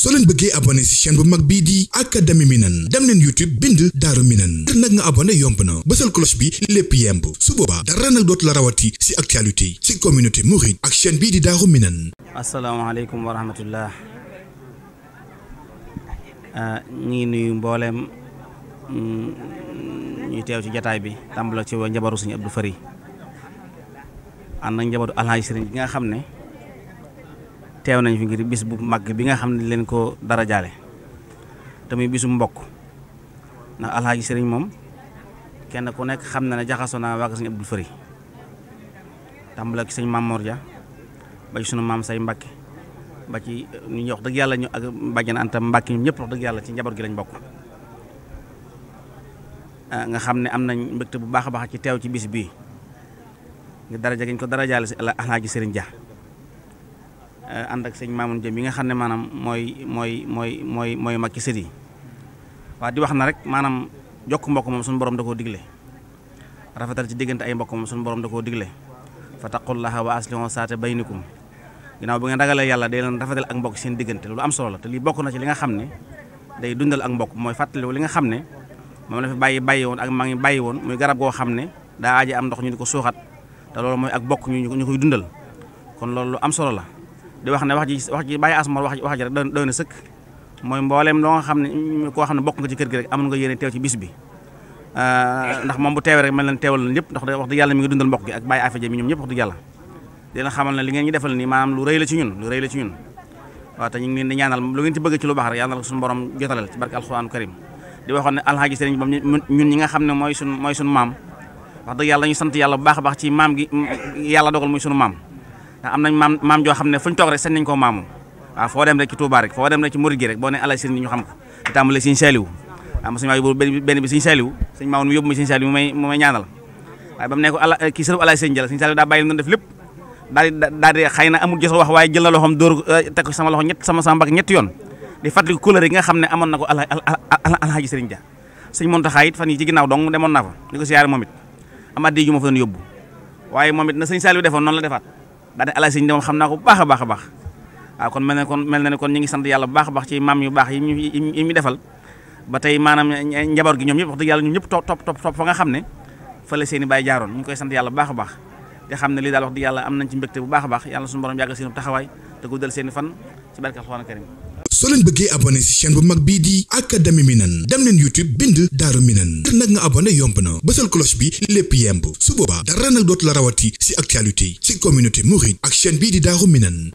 soo leen bëggee abonné ci chaîne bu mag bii di Académie Minane dem leen YouTube bind Daaru Minane ngir nag nga abonné yomb na bësal cloche bi lépp yemb su boobaa dara nag dootu la rawati ci actualité ci communauté mouride ak chaîne bii di Daaru Minane. asalaamaaleykum wa rahmatullah. ñi ngi nuyu mbooleem ñuy teew ci jataay bi tàmbale ci wa njabaru Sëriñ Abdou Fari ànd ak njabootu Alxaaji Sëriñ bi nga xam ne teew nañ fi ngir bis bu mag bi nga xam ne leen ko dara jaale te muy bisu mbokk ndax Alxaaji Sëriñ moom kenn ku nekk xam na ne jaxasoo naa waa Sëriñ Abdou Fari tàmbale ci sëñ Maam Mor Ja ba ci sunu maam say Mbàkke ba ci ñu wax dëgg yàlla ñu ak bàjjan Anta Mbàkke ñun ñëpp wax dëgg yàlla ci njaboot gi lañ bokk nga xam ne am nañ mbégte bu baax a baax ci teew ci bis bii ngir daraja gi ñu ko dara jaale si Alxaaji Sëriñ Ja ànd ak sëñ Maamun Jëm yi nga xam ne maanaam mooy mag ci sët yi waaw di wax na rek maanaam jokk mbokk moom suñu borom da koo digle rafetal ci diggante ay mbokk moom suñu borom da koo digle fa taqullaha wa aslihu saata baynikum ginnaaw bu ngeen ragalee yàlla day leen rafetal ak mbokk seen diggante loolu am solo la te lii bokk na ci li nga xam ne day dundal ak mbokk mooy fàttali li nga xam ne moom la fi bàyyi woon ak maa ngi bàyyi woon muy garab goo xam ne daa aaje am ndox ñu di ko suuxat te loolu mooy ak bokk ñu koy dundal kon loolu lu am solo la di wax ne wax ji bàyyi asmor wax ji rek doy na sëkk mooy mbooleem loo nga xam ne koo xam ne bokk nga ci kër gi rek amoon nga yéene teew ci bis bi ndax moom bu teewee rek mel na teewal na ñëpp ndax wax dëgg yàlla mi ngi dundal mbokk gi ak bàyyi affaire mi ñoom ñëpp wax dëgg yàlla di leen xamal ne li ngeen ñu defal nii maanaam lu rëy la ci ñun waaw te ñu ngi leen di ñaanal lu ngeen ci bëgg ci lu baax rek yàlla na ko suñu borom jotalal ci barke alxuraanu karim di waxoon ne Alxaaji Sëriñ moom ñun ñi nga xam ne mooy suñu maam wax dëgg yàlla ñu sant yàlla bu baax a baax ci maam gi yàlla dogal muy suñu maam ndax am nañ maam joo xam ne fuñ toog rek sañ nañ koo maamu waaw foo dem rek ci Touba rek foo dem rek ci Murid gi rek boo ne Alxaaji Sëriñ ñu xam ko di tàmbale Sëriñ Saaliw am suñu waay boobu benn bi Sëriñ Saaliw sëñ Maamun mu yóbbu ma Sëriñ Saaliw mu may ñaanal waaye ba mu ne ko kii sërëf Alxaaji Sëriñ Jalla Sëriñ Saaliw daa bàyyi lu doon def lépp daal di xëy na amul jot wax waaye jël na loxoom dóor teg ko sama loxo sama mbagg ñetti yoon di fàttali couleur yi nga xam ne amoon na ko Alxaaji Sëriñ Ja sëñ Muntaxa it fan yi ci ginnaaw dong demoon naa fa di ko siyaare moom it am addi ju ma fa doon yóbbu waaye moom it na sëñ Saaliw defoon noonu la defaat daal di Alxaaji Sëriñ Ja moom xam naa ko bu baax a baax waaw kon mel na ne kon ñu ngi sant yàlla bu baax a baax ci maam yu baax yi ñu defal ba tey maanaam njaboot gi ñoom ñëpp wax dëgg yàlla ñoom ñëpp topp fa nga xam ne fa la seen i baay jaaroon ñu ngi koy sant yàlla bu baax a baax te xam ne lii daal wax dëgg yàlla am nañ ci mbégte bu baax a baax yàlla suñu borom yàggal seen taxawaay te guddal seen i fan ci barke alxuraan karim. soo leen bëggee abonné ci chaîne bu mag bii di Académie Minane dem leen YouTube bind Daaru Minane ngir nag nga abonné yomb na bësal cloche bi lépp yemb su boobaa dara nag dootu la rawati ci actualité ci communauté mouride ak chaîne bii di Daaru Minane.